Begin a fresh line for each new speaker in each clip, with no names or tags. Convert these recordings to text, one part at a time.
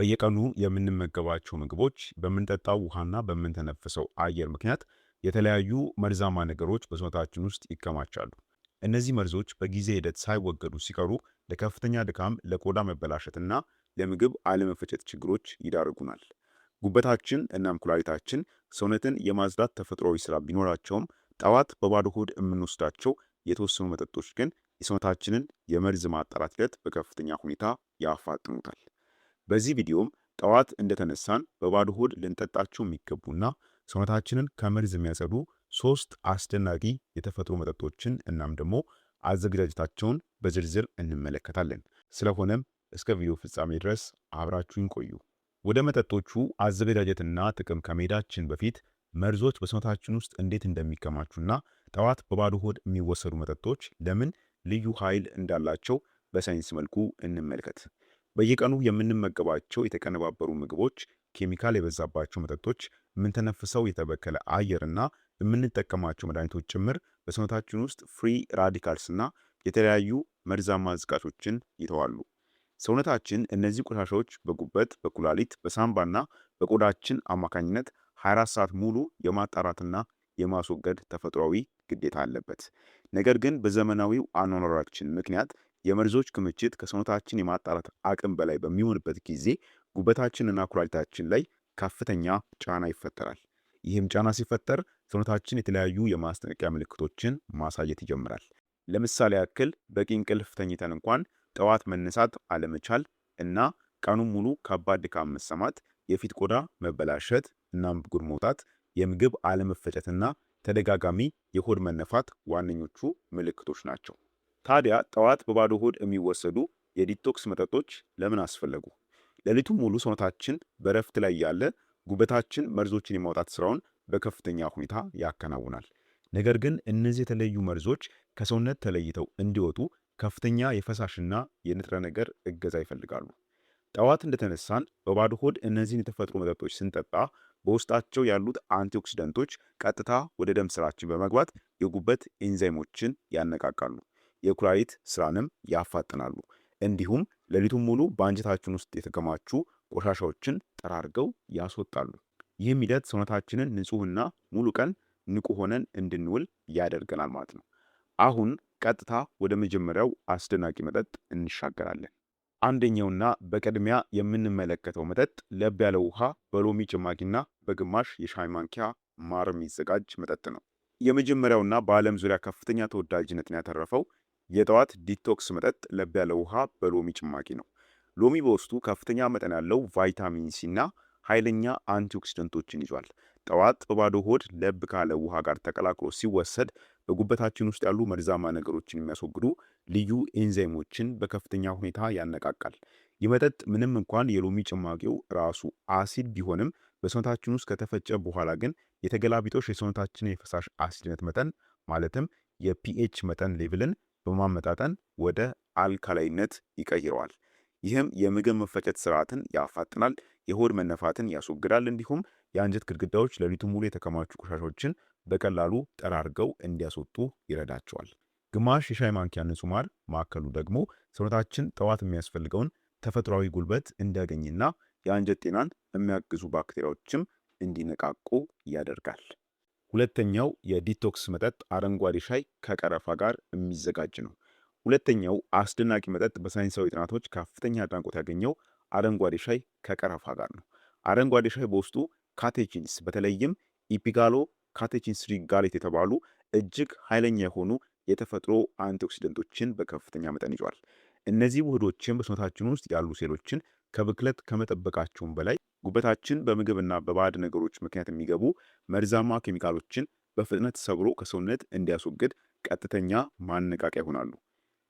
በየቀኑ የምንመገባቸው ምግቦች፣ በምንጠጣው ውሃና በምንተነፍሰው አየር ምክንያት የተለያዩ መርዛማ ነገሮች በሰውነታችን ውስጥ ይከማቻሉ። እነዚህ መርዞች በጊዜ ሂደት ሳይወገዱ ሲቀሩ ለከፍተኛ ድካም፣ ለቆዳ መበላሸትና ለምግብ አለመፈጨት ችግሮች ይዳርጉናል። ጉበታችን እናም ኩላሊታችን ሰውነትን የማጽዳት ተፈጥሯዊ ስራ ቢኖራቸውም፣ ጠዋት በባዶ ሆድ የምንወስዳቸው የተወሰኑ መጠጦች ግን የሰውነታችንን የመርዝ ማጣራት ሂደት በከፍተኛ ሁኔታ ያፋጥኑታል። በዚህ ቪዲዮም ጠዋት እንደተነሳን በባዶ ሆድ ልንጠጣቸው የሚገቡና ሰውነታችንን ከመርዝ የሚያጸዱ ሶስት አስደናቂ የተፈጥሮ መጠጦችን እናም ደግሞ አዘገጃጀታቸውን በዝርዝር እንመለከታለን። ስለሆነም እስከ ቪዲዮ ፍጻሜ ድረስ አብራችሁን ቆዩ። ወደ መጠጦቹ አዘገጃጀትና ጥቅም ከመሄዳችን በፊት መርዞች በሰውነታችን ውስጥ እንዴት እንደሚከማቹና ጠዋት በባዶ ሆድ የሚወሰዱ መጠጦች ለምን ልዩ ኃይል እንዳላቸው በሳይንስ መልኩ እንመልከት። በየቀኑ የምንመገባቸው የተቀነባበሩ ምግቦች፣ ኬሚካል የበዛባቸው መጠጦች፣ የምንተነፍሰው የተበከለ አየርና የምንጠቀማቸው መድኃኒቶች ጭምር በሰውነታችን ውስጥ free radicals እና የተለያዩ መርዛማ ዝቃጮችን ይተዋሉ። ሰውነታችን እነዚህ ቆሻሻዎች በጉበት፣ በኩላሊት፣ በሳምባና በቆዳችን አማካኝነት 24 ሰዓት ሙሉ የማጣራትና የማስወገድ ተፈጥሯዊ ግዴታ አለበት። ነገር ግን በዘመናዊው አኗኗራችን ምክንያት የመርዞች ክምችት ከሰውነታችን የማጣራት አቅም በላይ በሚሆንበት ጊዜ ጉበታችንና ኩላሊታችን ላይ ከፍተኛ ጫና ይፈጠራል። ይህም ጫና ሲፈጠር ሰውነታችን የተለያዩ የማስጠንቀቂያ ምልክቶችን ማሳየት ይጀምራል። ለምሳሌ ያክል በቂ እንቅልፍ ተኝተን እንኳን ጠዋት መነሳት አለመቻል እና ቀኑን ሙሉ ከባድ ድካም መሰማት፣ የፊት ቆዳ መበላሸት እናም ብጉር መውጣት፣ የምግብ አለመፈጨትና ተደጋጋሚ የሆድ መነፋት ዋነኞቹ ምልክቶች ናቸው። ታዲያ ጠዋት በባዶ ሆድ የሚወሰዱ የ detox መጠጦች ለምን አስፈለጉ? ሌሊቱን ሙሉ ሰውነታችን በረፍት ላይ ያለ ጉበታችን መርዞችን የማውጣት ስራውን በከፍተኛ ሁኔታ ያከናውናል። ነገር ግን እነዚህ የተለዩ መርዞች ከሰውነት ተለይተው እንዲወጡ ከፍተኛ የፈሳሽና የንጥረ ነገር እገዛ ይፈልጋሉ። ጠዋት እንደተነሳን በባዶ ሆድ እነዚህን የተፈጥሮ መጠጦች ስንጠጣ በውስጣቸው ያሉት አንቲኦክሲደንቶች ቀጥታ ወደ ደም ስራችን በመግባት የጉበት ኤንዛይሞችን ያነቃቃሉ፣ የኩላሊት ስራንም ያፋጥናሉ። እንዲሁም ሌሊቱን ሙሉ በአንጀታችን ውስጥ የተከማቹ ቆሻሻዎችን ጠራርገው ያስወጣሉ። ይህም ሂደት ሰውነታችንን ንጹህና ሙሉ ቀን ንቁ ሆነን እንድንውል ያደርገናል ማለት ነው። አሁን ቀጥታ ወደ መጀመሪያው አስደናቂ መጠጥ እንሻገራለን። አንደኛውና በቅድሚያ የምንመለከተው መጠጥ ለብ ያለ ውሃ በሎሚ ጭማቂና በግማሽ የሻይ ማንኪያ ማር የሚዘጋጅ መጠጥ ነው። የመጀመሪያውና በዓለም ዙሪያ ከፍተኛ ተወዳጅነትን ያተረፈው የጠዋት detox መጠጥ ለብ ያለ ውሃ በሎሚ ጭማቂ ነው። ሎሚ በውስጡ ከፍተኛ መጠን ያለው ቫይታሚን ሲ እና ኃይለኛ አንቲኦክሲደንቶችን ይዟል። ጠዋት በባዶ ሆድ ለብ ካለ ውሃ ጋር ተቀላቅሎ ሲወሰድ በጉበታችን ውስጥ ያሉ መርዛማ ነገሮችን የሚያስወግዱ ልዩ ኤንዛይሞችን በከፍተኛ ሁኔታ ያነቃቃል። ይህ መጠጥ ምንም እንኳን የሎሚ ጭማቂው ራሱ አሲድ ቢሆንም፣ በሰውነታችን ውስጥ ከተፈጨ በኋላ ግን የተገላቢጦሽ የሰውነታችንን የፈሳሽ አሲድነት መጠን ማለትም የ pH መጠን level ን በማመጣጠን ወደ alkaline ነት ይቀይረዋል። ይህም የምግብ መፈጨት ስርዓትን ያፋጥናል፣ የሆድ መነፋትን ያስወግዳል፣ እንዲሁም የአንጀት ግድግዳዎች ሌሊቱን ሙሉ የተከማቹ ቆሻሻዎችን በቀላሉ ጠራርገው እንዲያስወጡ ይረዳቸዋል። ግማሽ የሻይ ማንኪያ ንጹህ ማር ማከሉ ደግሞ ሰውነታችን ጠዋት የሚያስፈልገውን ተፈጥሯዊ ጉልበት እንዲያገኝና የአንጀት ጤናን የሚያግዙ ባክቴሪያዎችም እንዲነቃቁ ያደርጋል። ሁለተኛው የ detox መጠጥ አረንጓዴ ሻይ ከቀረፋ ጋር የሚዘጋጅ ነው። ሁለተኛው አስደናቂ መጠጥ በሳይንሳዊ ጥናቶች ከፍተኛ አድናቆት ያገኘው አረንጓዴ ሻይ ከቀረፋ ጋር ነው። አረንጓዴ ሻይ በውስጡ catechins በተለይም epigallocatechin 3 gallate የተባሉ እጅግ ኃይለኛ የሆኑ የተፈጥሮ አንቲኦክሲደንቶችን በከፍተኛ መጠን ይዟል። እነዚህ ውህዶችን በሰውነታችን ውስጥ ያሉ ሴሎችን ከብክለት ከመጠበቃቸውም በላይ ጉበታችን በምግብና በባዕድ ነገሮች ምክንያት የሚገቡ መርዛማ ኬሚካሎችን በፍጥነት ሰብሮ ከሰውነት እንዲያስወግድ ቀጥተኛ ማነቃቂያ ይሆናሉ።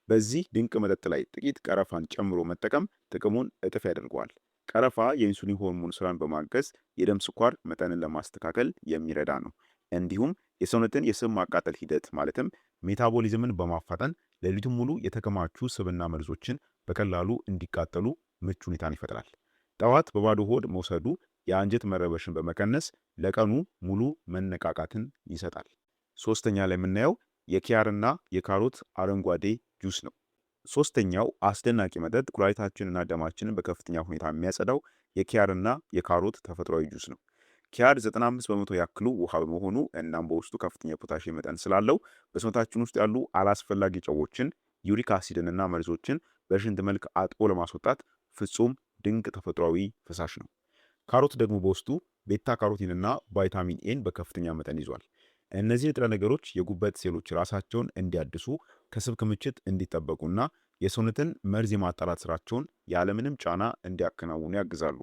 በዚህ ድንቅ መጠጥ ላይ ጥቂት ቀረፋን ጨምሮ መጠቀም ጥቅሙን እጥፍ ያደርገዋል። ቀረፋ የኢንሱሊን ሆርሞን ስራን በማገዝ የደም ስኳር መጠንን ለማስተካከል የሚረዳ ነው። እንዲሁም የሰውነትን የስብ ማቃጠል ሂደት ማለትም metabolism ን በማፋጠን ሌሊቱን ሙሉ የተከማቹ ስብና መርዞችን በቀላሉ እንዲቃጠሉ ምቹ ሁኔታን ይፈጥራል። ጠዋት በባዶ ሆድ መውሰዱ የአንጀት መረበሽን በመቀነስ ለቀኑ ሙሉ መነቃቃትን ይሰጣል። ሶስተኛ ላይ የምናየው የኪያርና የካሮት አረንጓዴ ጁስ ነው። ሶስተኛው አስደናቂ መጠጥ ኩላሊታችንና ደማችንን በከፍተኛ ሁኔታ የሚያጸዳው የኪያርና የካሮት ተፈጥሯዊ ጁስ ነው። ኪያር 95% ያክሉ ውሃ በመሆኑ እናም በውስጡ ከፍተኛ የፖታሽየም መጠን ስላለው በሰውነታችን ውስጥ ያሉ አላስፈላጊ ጨዎችን፣ uric acid ንና መርዞችን በሽንት መልክ አጥቦ ለማስወጣት ፍጹም ድንቅ ተፈጥሯዊ ፈሳሽ ነው። ካሮት ደግሞ በውስጡ beta carotene ና ቫይታሚን ኤን በከፍተኛ መጠን ይዟል። እነዚህ ንጥረ ነገሮች የጉበት ሴሎች ራሳቸውን እንዲያድሱ፣ ከስብ ክምችት እንዲጠበቁና የሰውነትን መርዝ የማጣራት ስራቸውን ያለምንም ጫና እንዲያከናውኑ ያግዛሉ።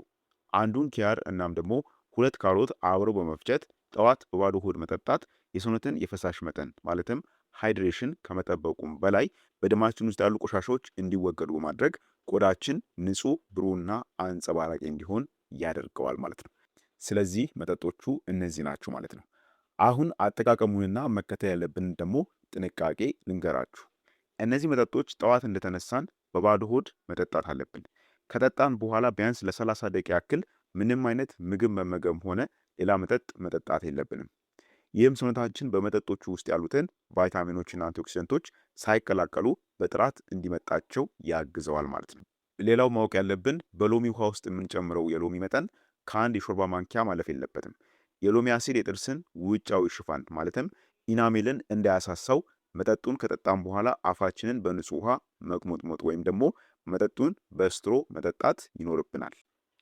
አንዱን ኪያር እናም ደግሞ ሁለት ካሮት አብረው በመፍጨት ጠዋት በባዶ ሆድ መጠጣት የሰውነትን የፈሳሽ መጠን ማለትም hydration ከመጠበቁም በላይ በደማችን ውስጥ ያሉ ቆሻሻዎች እንዲወገዱ በማድረግ ቆዳችን ንጹህ፣ ብሩህና አንጸባራቂ እንዲሆን ያደርገዋል ማለት ነው። ስለዚህ መጠጦቹ እነዚህ ናቸው ማለት ነው። አሁን አጠቃቀሙንና መከተል ያለብንን ደግሞ ጥንቃቄ ልንገራችሁ። እነዚህ መጠጦች ጠዋት እንደተነሳን በባዶ ሆድ መጠጣት አለብን። ከጠጣን በኋላ ቢያንስ ለ30 ደቂቃ ያክል ምንም አይነት ምግብ መመገብም ሆነ ሌላ መጠጥ መጠጣት የለብንም። ይህም ሰውነታችን በመጠጦቹ ውስጥ ያሉትን ቫይታሚኖችና አንቲኦክሲደንቶች ሳይቀላቀሉ በጥራት እንዲመጣቸው ያግዘዋል ማለት ነው። ሌላው ማወቅ ያለብን በሎሚ ውሃ ውስጥ የምንጨምረው የሎሚ መጠን ከአንድ የሾርባ ማንኪያ ማለፍ የለበትም። የሎሚ አሲድ የጥርስን ውጫዊ ሽፋን ማለትም enamel ን እንዳያሳሳው መጠጡን ከጠጣም በኋላ አፋችንን በንጹህ ውሃ መጉመጥመጥ ወይም ደግሞ መጠጡን በ straw መጠጣት ይኖርብናል።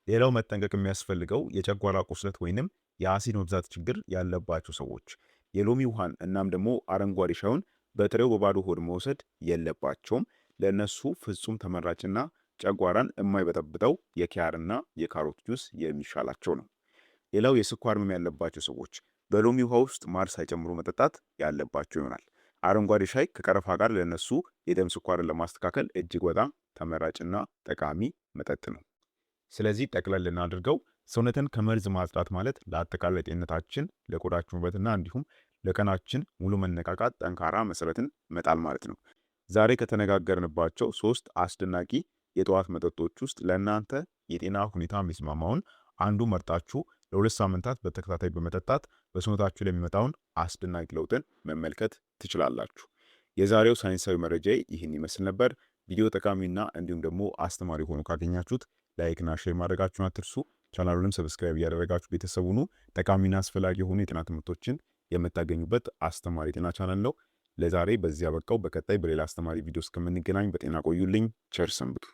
ሌላው መጠንቀቅ የሚያስፈልገው የጨጓራ ቁስለት ወይንም የአሲድ መብዛት ችግር ያለባቸው ሰዎች የሎሚ ውሃን እናም ደግሞ አረንጓዴ ሻዩን በጥሬው በባዶ ሆድ መውሰድ የለባቸውም። ለእነሱ ፍጹም ተመራጭና ጨጓራን የማይበጠብጠው የኪያርና የካሮት ጁስ የሚሻላቸው ነው። ሌላው የስኳር ህመም ያለባቸው ሰዎች በሎሚ ውሃ ውስጥ ማር ሳይጨምሩ መጠጣት ያለባቸው ይሆናል። አረንጓዴ ሻይ ከቀረፋ ጋር ለነሱ የደም ስኳርን ለማስተካከል እጅግ በጣም ተመራጭና ጠቃሚ መጠጥ ነው። ስለዚህ ጠቅለል እናድርገው። ሰውነትን ከመርዝ ማጽዳት ማለት ለአጠቃላይ ጤንነታችን፣ ለቆዳችን ውበትና እንዲሁም ለቀናችን ሙሉ መነቃቃት ጠንካራ መሰረትን መጣል ማለት ነው። ዛሬ ከተነጋገርንባቸው ሶስት አስደናቂ የጠዋት መጠጦች ውስጥ ለእናንተ የጤና ሁኔታ የሚስማማውን አንዱ መርጣችሁ ለ2 ሳምንታት በተከታታይ በመጠጣት በሰውነታችሁ ለሚመጣውን አስደናቂ ለውጥን መመልከት ትችላላችሁ። የዛሬው ሳይንሳዊ መረጃ ይህን ይመስል ነበር። ቪዲዮ ጠቃሚና እንዲሁም ደግሞ አስተማሪ ሆኖ ካገኛችሁት like ና share ማድረጋችሁን አትርሱ። ቻናሉንም subscribe እያደረጋችሁ ቤተሰብ ሁኑ። ጠቃሚና አስፈላጊ የሆኑ የጤና ትምህርቶችን የምታገኙበት አስተማሪ የጤና ቻናል ነው። ለዛሬ በዚህ አበቃው። በቀጣይ በሌላ አስተማሪ ቪዲዮ እስከምንገናኝ በጤና ቆዩልኝ። ቸር ሰንብቱ።